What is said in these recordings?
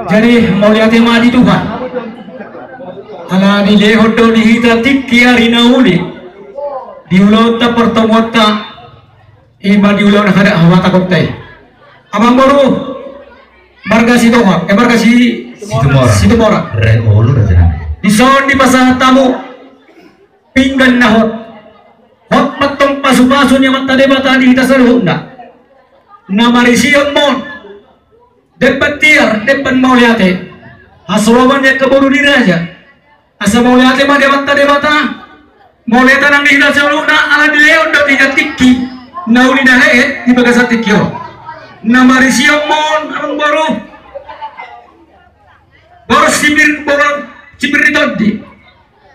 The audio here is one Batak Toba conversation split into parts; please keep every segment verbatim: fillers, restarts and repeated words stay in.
Jadi mauliate ma di Tuhan. Ala dilehon do di hita tingki ari na uli di ulaonta, pertemuanta, ima di ulaon hada habatahonta i. Amangboru, marga Sitohang, eh, marga Si-, Situmorang. Situmorang. Re-, olo, raja. Dison dipasahat hamu pinggan na hot. Hot ma antong pasupasu ni Amanta Debata di hita saluhutna. Na marisi on ma on demban tiar, demban mauliate. Hasoloman ni angka boru ni raja. Asa mauliate ma di Amanta Debata. Mauliate nang di hita saluhutna ala dilehon do di hita tingki na uli na lehet di bagasan tingki on. Na marisi on ma on, amangboru. Boru sipir, boru sipir ni tondi.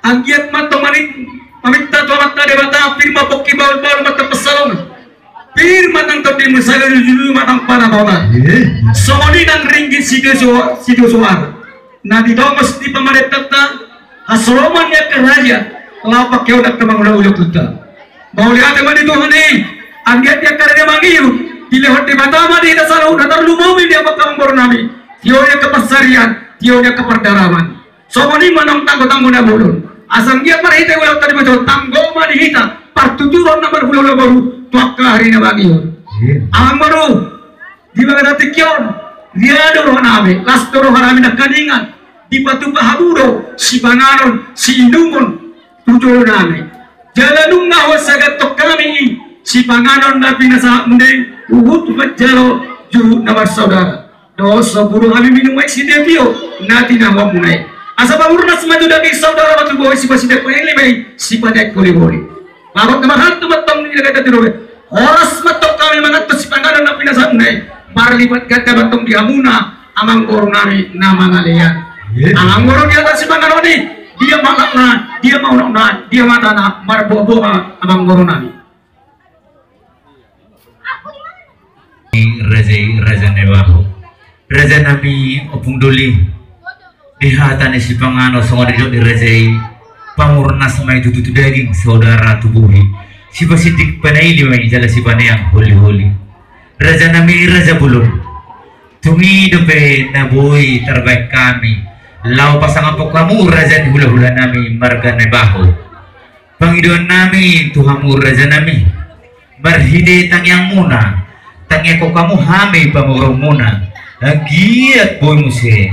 Anggiat ma antong mamin-, maminta tu Amanta Debata, pir ma pongki bahulbahul, mata pansalongan. Pir ma nang tondimu, sada jujur ma nang panabotan. Songon i nang ringgit sitio so-, sitio soara na ditongos ni pamarentanta, hasoloman ni angka raja, laho pangkeon angka mangulahula huta. Mauliate ma di Tuhan i. Anggiat di angka na mangihut dilehon Debata ma di hita saluhutna, tarlumobi di amang, amangboru nami, tio ni angka pansarian, tio ni angka pardalanan. Songon i ma nang tanggotanggo na bolon. Asa anggiat marhite ulaonta di bagasan on, tanggo ma di hita partuturon na marhulahula boru tu angka ari na mangihut. Amangboru, di bagasan tingki on, dia do rohanami, las do rohanami nangkaningan dipatupa hamu do sipanganon siinumon tu jolonami. Jala nunga huasahathon hami i sipanganon na pinasahatmuna i, huhut manjalo juhut na marsaudara. Dos so boru hami minum aek sitio-tio na tinahuanmuna i. Asa pamurnas ma tu daging, saudara ma tu bohi, sipasidaek paili-ili ma i, sipaneang holi-holi. Bagot na marhalto ma antong di na gata tu dope. Horas ma antong hami mangan tu sipanganon na pinasahatmuna i. Marlipat ganda ma antong di hamuna, amangboru nami na mangalean. Amangboru, dia ma sipanganon i, dia ma unokna, dia ma unokna, dia ma hatana, marboaboa ma, amangboru nami. Raja i, raja Naibaho. Raja nami, ompung doli. Di hata ni sipanganon songon didok ni raja i, pamurnas ma i tutu tu daging, saudara tu bohi. Sipasindik panaili ma i jala sipaneang holi-holi. Raja nami, raja bolon. Tung i dope na boi tarbahen hami laho pasangaphon hamu raja ni hulahula nami marga Naibaho. Pangidoan nami tu hamu raja nami, marhite tangiangmuna, tangiangkon hamu hami pamoruonmuna, anggiat boi muse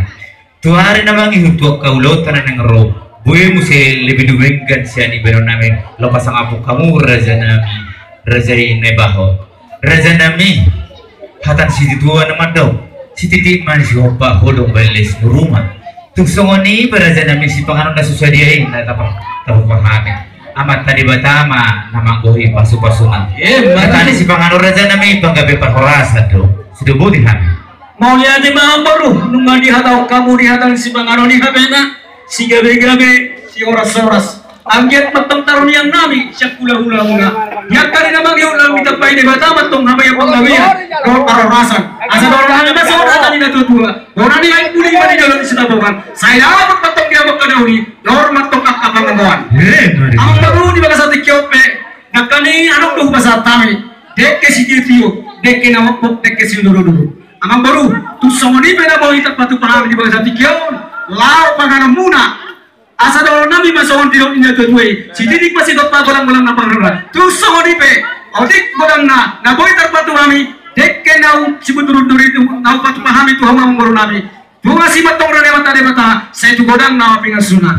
tu ari na mangihut tu angka ulaonta na naeng ro, boi muse lebih dumenggan sian i bahenon nami laho pasangaphon hamu raja nami, raja i Naibaho. Raja nami, hata ni situatua na mandok, sititi ma ni sihompa, holong baen les ni ruma. Tung songon i pe raja nami, sipanganon na so sadia i na tapa-, tapatupa hami. Amanta Debata ma na manggohi pasupasuna. Hata ni sipanganon raja nami, panggabean parhorasan do. Sude boti hami. Mauliate ma amangboru, nunga dihatahon hamu di hata ni sipanganon i hami na sigabegabe, sihorashoras. Anggiat ma antong taronian nami sian hulahula muna. Di angka ari na mangihut, laho ditambai Debata ma antong habaiaon, panggabean dohot parhorasan. Asa dohonon nami ma songon hata ni natuatua: Bona ni aek buli ma di jolo ni sitapongan. Sai dapot ma antong di hamu angka na uli, dohot ma antong angka pangomoan. Amangboru, di bagasan tingki on pe nangkaning adong do hupasahat hami dengke sitiotio, dengke na mokmok, dengke sidurudur. Amangboru, tung songon i pe na boi tarpatupa hami di bagasan tingki on, laho panganon muna. Asa dohonon nami ma songon didok ni natuatua i: Sititik ma sigompa, golanggolang na parhorong. Tung songon i pe, otik godangna na boi tarpatupa hami, dengke na sidurudur i na hupatupa hami tu hamu amangboru nami. Tung asi ma antong ro ni Amanta Debata, sai tu godangna ma pinasuna.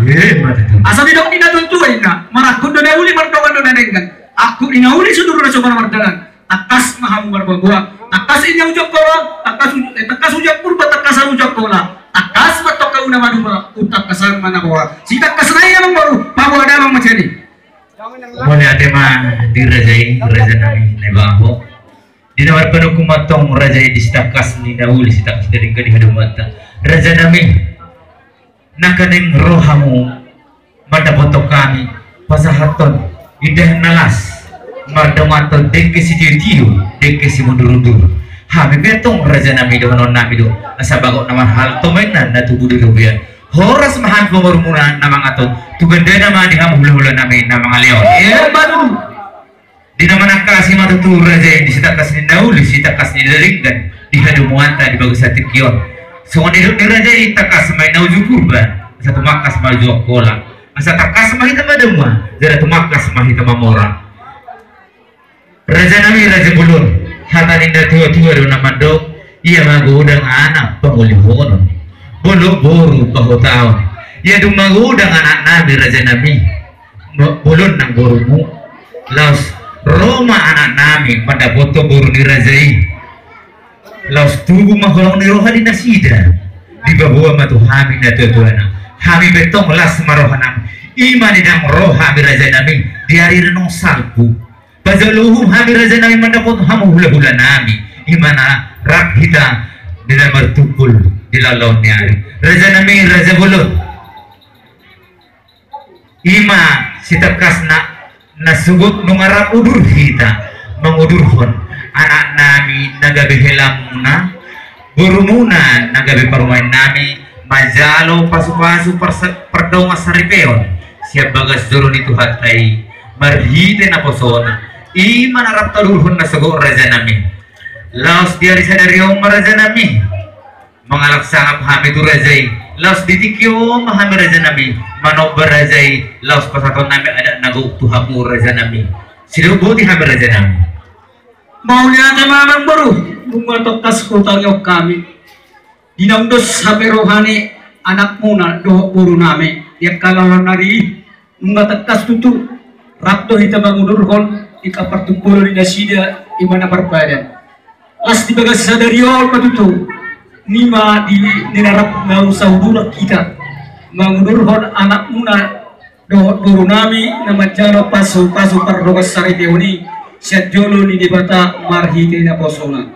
Asa didok ni natuatua i: Marangkup do na uli, mardongan do na denggan. Angkup ni na uli, sudurna so mardalan. Tangkas ma hamu marboaboa. Tangkas i na uju Angkola, tangkas uju, eh, tangkas uju Purba, tangkas hamu uju Angkola. Tangkas ma antong hamu na maduma, umtangkasan ma na boa. Sitangkasna i amangboru, paboa damang ma jadi. Mauliate ma di raja i, raja nami Naibaho. Di na marpanungkun ma antong raja i di sitangkas ni na uli, sitangkas ni na denggan di hadomuanta. Raja nami, nangkaning ro hamu mandapothon hami, pasahathon indahan na las, mardonganhon dengke sitiotio, dengke simudurudur. Hami pe antong raja nami, dohonon nami do, asa bagot na marhalto ma inna na tubu di robean. Horas ma hami pamoruonmuna na manganhon, tu gandana ma di hamu hulahula nami na mangalean. Emma tutu. Di na manangkasi ma tutu raja i, di sitangkas ni na uli, sitangkas ni na denggan, di hadomuanta di bagasan tingki on. Songon i didok ni raja i, tangkas ma i na uju Purba, asa tumangkas ma uju Angkola. Asa tangkas ma hita madomu, jala tumangkas ma hita mamora. Raja nami, raja bolon, hata ni na tua-tua do na mandok, ia magodang anak pangolihonon, bolon boru pahotaon. Ia dung magodang anak nami, raja nami, bolon nang borumu, laos ro ma anak nami mandapothon boru ni raja i. Laos tubu ma holong ni roha di nasida, dipaboa ma tu hami na tua-tuana. Hami pe tong las ma roha nami. I ma nidang ro hami, raja nami, di ari naung salpu. Pajolo uhum hami, raja nami, mandapothon hamu hula-hula nami. I ma na rap hita di na martumpul di laon-laon ni ari. Raja nami, raja bolon. I ma sitangkasna, na sogot nunga rap udur hita mangudurhon anak nami na gabe helamuna, borumuna na gabe parumaen nami, manjalo pasu-pasu parsa-, pardongan saripeon sian bagas joro ni Tuhanta i marhite naposona. I ma na rap taudurhon na sogot, raja nami. Laos di ari sadari on ma, raja nami, mangalap sangap hami tu raja i, laos di tingki on ma hami, raja nami, manomba raja i, laos pasahaton nami adat na gok tu hamu, raja nami. Sidok boti hami, raja nami. Mauliate ma, amangboru, nunga tangkas hutangihon hami di naung dos hape roha ni anakmuna dohot boru nami di angka laon ari i. Nunga tangkas tutu, rap do hita mangudurhon di angka partumpolon ni nasida, i ma na marpadan. Las di bagas sadari on ma tutu, i ma di na rap naung sauduran hita mangudurhon anakmuna dohot boru nami na manjalo pasu-pasu pardongan saripeon i sian jolo ni Debata marhite naposona.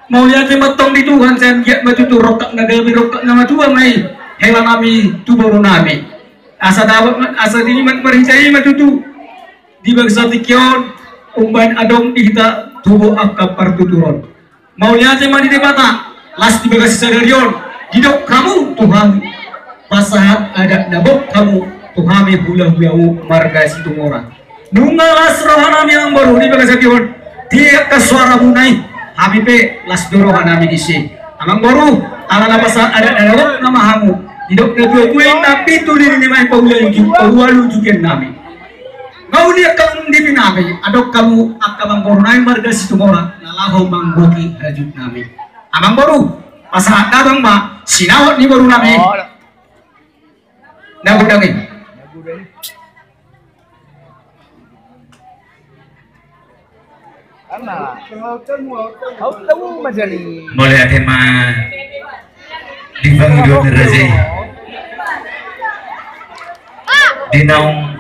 Mauliate ma tong di Tuhan, sai anggiat ma tutu rongkap na gabe, rongkap na matua ma i hela nami tu boru nami. Asa dapot ma, asa dilimat marhite i ma tutu di bagasan tingki on, umbahen adong di hita tubu angka partuturon. Mauliate ma di Debata, las di bagas sadari on didok hamu tu hami, pasahat adat na gok hamu tu hami hula-hulamu marga Situmorang. Nunga las roha nami, amangboru, di bagasan tingki on, di angka suaramuna i, hami pe las do roha nami disi. Amangboru, ala na pasahat adat na gok nama hamu, didok na tua-tua i, na pintu lili ni ma i paula uju, paula uju nami. Nga uli angka umum di pinami, adong hamu angka amangboru nami marga Situmorang na laho manggohi hajut nami. Amangboru, pasahat damang ma sinamot ni boru nami. Na godang i. Mauliate ma di pangidoan ni raja i. Di naung,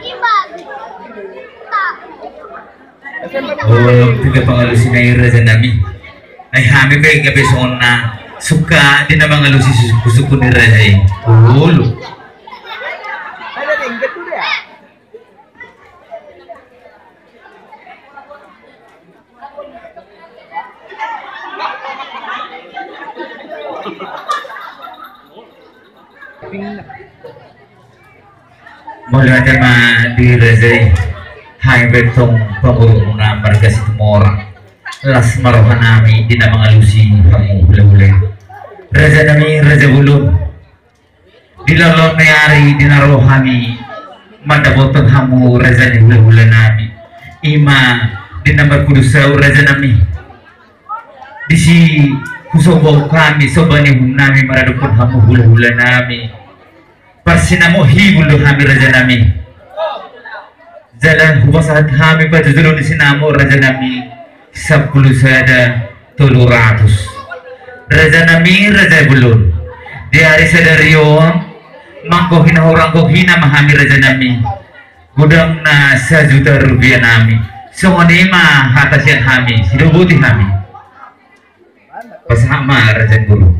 olo, tiga pangalusi nai, raja nami. Ai hami pe gabe songon na suka di na mangalusi suku-suku ni raja i. Olo. Mauliate ma di raja i. Hami pe tong pangurungna marga Situmorang, las ma roha nami di na mangalusi hamu hula-hula. Raja nami, raja bolon. Di laon ni ari di na ro hami mandapothon hamu raja ni hula-hula nami, i ma di na marpudun saur, raja nami. Disi husomba hami somba ni uhum nami maradophon hamu hula-hula nami. Parsinamot hibul do hami, raja nami. Jala hupasahat hami pajojolo ni sinamot, raja nami, sampulu sada tolu ratus. Raja nami, raja bolon, di ari sadari on, manggohi na hurang gohina ma hami, raja nami. Godangna sajuta rupiah nami. Songon i ma hata sian hami, sidok boti hami. Pasahat ma, raja bolon.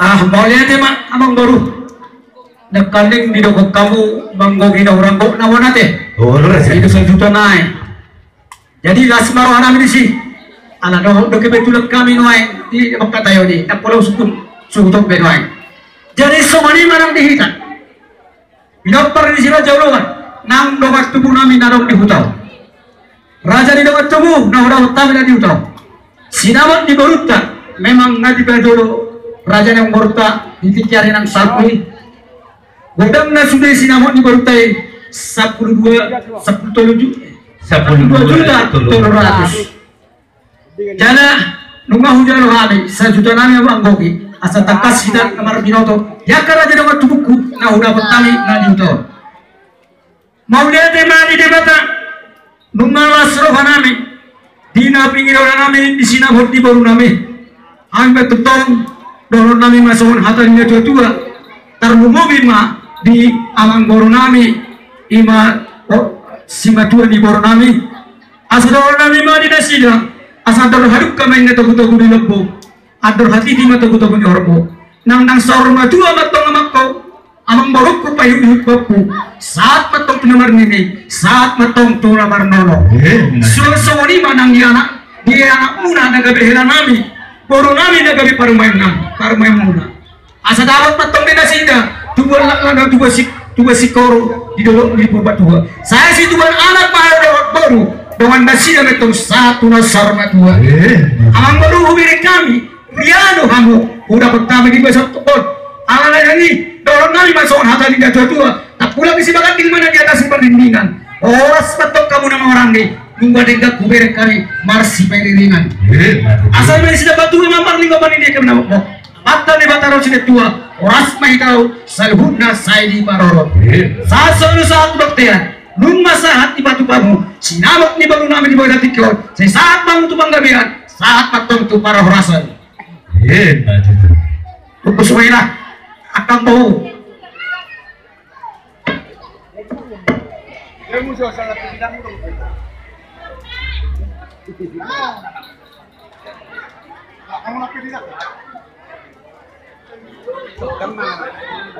Ah, mauliate ma, amangboru. Nangkaning didokhon hamu manggohi na hurang gok nama on ate. Olo, raja. Itu sajuta nai. Jadi las ma roha nami disi. Ala dohot do kebetulan hami nuaeng di bangkatayo di, ndang pola usukun suhuton be nuaeng. Jadi songon i ma nang di hita. Pinompar ni si Raja Ulongan, nang dongan tubu nami na adong di huta on. Raja ni dongan tubu na hudapot hami na di huta on. Sinamot ni borunta, memang na di bajolo raja ni borunta di tingki ari nang sampulu i. Godang na sude sinamot ni borunta i, sampulu dua, sampulu tolu ju-, sampulu dua juta tolu ratus. Jala nunga hujalo hami sajuta nami ma anggohi, asa tangkas hita na marbinoto di angka raja dongan tubungku na hudapot hami na di huta on. Mauliate ma di Debata, nunga las roha nami di na pinggirona nami di sinamot ni boru nami. Hami ma tongtong dohonon nami ma songon hata ni na tuatua, tarlumobi ma di amangboru nami, i ma, o, simatua ni boru nami. Asa dohonon nami ma di nasida, asa andor hadungka ma inna togutogu ni lombu, andor hatiti ma togutogu ni horbo. Nang, nang saur matua ma tong amangku, amangborungku, paihutihut bangku, sahat ma tong tu na marnini, sahat ma tong tu na marnono. Songon i ma nang di anak, di anakmuna na gabe hela nami, boru nami na gabe parumaen nami, parumaenmuna. Asa dapot ma tong di nasida tubuan laklak na tubuan sik-, tubuan singkoru di dolok ni Purbatua. Sai situbuan anak ma dohot boru, dongan nasida ma tong sahat tu na saur matua. Amangboru, hubereng hami, rianu hamu, hudapot hami di basa tokon. Alana i, dohonon nami ma songon hata ni na tuatua. Tapulak ni sibaganding ma na di atas ni pardindingan. Horas ma tong hamu na mangorangi, nunga denggan hubereng hami marsipairingiringan. Asa ma di sida patua ma marlinggoman ni dia kami na mokmok. Amanta Debata dohot sidatua, horas ma hita on saluhutna sai diparorot. Sahat solu sahat tu bontean, nunga sahat dipatupa hamu sinamot ni boru nami di bagasan tingki on, sai sahat ma hamu tu panggabean, sahat ma tong tu parhorasan. Tunggu sumaina, angkang boru.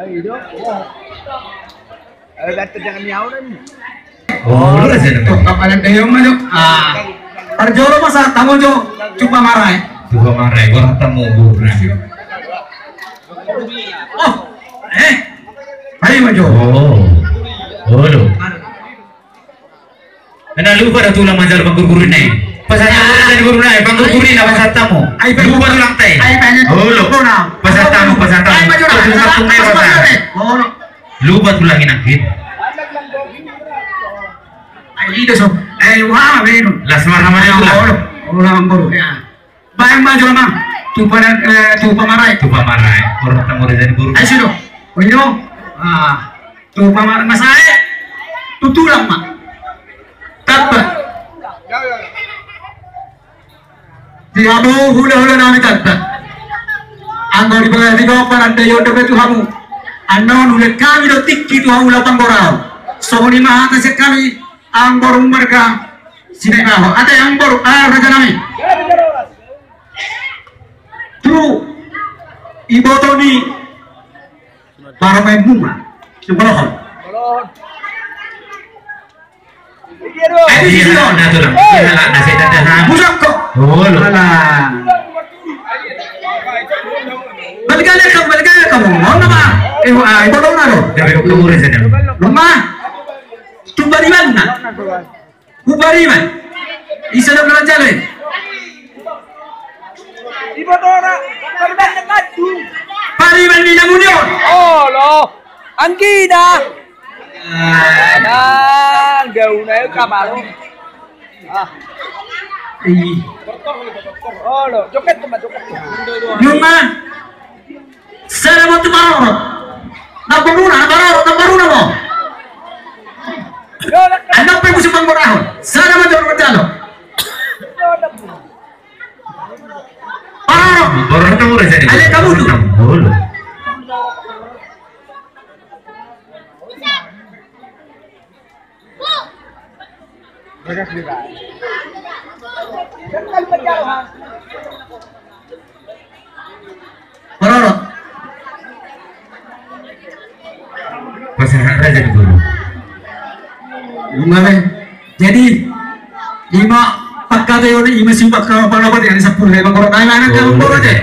Ayo, Dok. Ayo, Dok, jangan miau, Dok. Oh, lu sini. Tuh, kapalan dayong mah, Dok. Ah. Parjolo masa tamu, Jo. Coba marah, eh. Coba marah, eh. Gua tamu, gua. Oh. Eh. Ayo, maju. Oh. Oh, lu. Enda lupa dah tulang manjalo panggurgurina i. Pasahat tamu dari guru nai, panggurgurina pasahat tamu. Ai, lupa tulang te. Ai, ai, olo. Pasahat tamu, pasahat tamu. Ai, maju, maju. Pasahat tamu, pasahat tamu. Olo. Lupa tulang inangkit. Ai, ida so. Ai, wah, menu. Las marah mana tulang? Olo. Olo, amboru, ya. Baen ma jolo ma tu pa-, eh, tu pamarai. Tu pamarai. Orang tamu dari boru. Ayo sudah. Ayo. Ah, tu pamarai ma sae. Tu tulang ma. Tamba. Di hamu hulahula nami tamba. Anggo di bagasan tingki on parandaion dope tu hamu. Annon hulehon hami do tingki tu hamu laho panggoraon. Songon i ma hata sian hami. Amangboru marga Sidaibao, ate amangboru, ah, raja nami. Tu iboto ni parumaenmuna, tu Bolohon. Ai, di sini, oh. Nah, tulang. Hei. Nah, nah, saya tanda, ha. Busok kok. Oh, lo. Alah. Balikan ya, kamu, balikan ya, kamu. Mau nama? Eh, ah, iboto na lo. Dari kamu, raja nami. Rumah. Tu pariban na. Hupariban. Ise do na manjalo i? Iboto na, pariban na madu. Pariban ni namuni on. Olo. Anggina. Ah. Nang gauna i kamaro. Ah. Ih. Olo, joket tu ma, joket tu ma. Nunga. Sada ma tu parorot. Namboruna, namboruna, namboruna ma. Ai ndang pe musim manggorahon. Sada ma tu parorot jalo. Parorot. Parorot na mura jadi. Ai kamu tu. Namboruna. Parorot. Pasahat raja di guru. Gimana? Jadi, ima pangkataion i, ima siupak ka panapat ya, di sampulu, ima korot, ima anak, ima korot ya.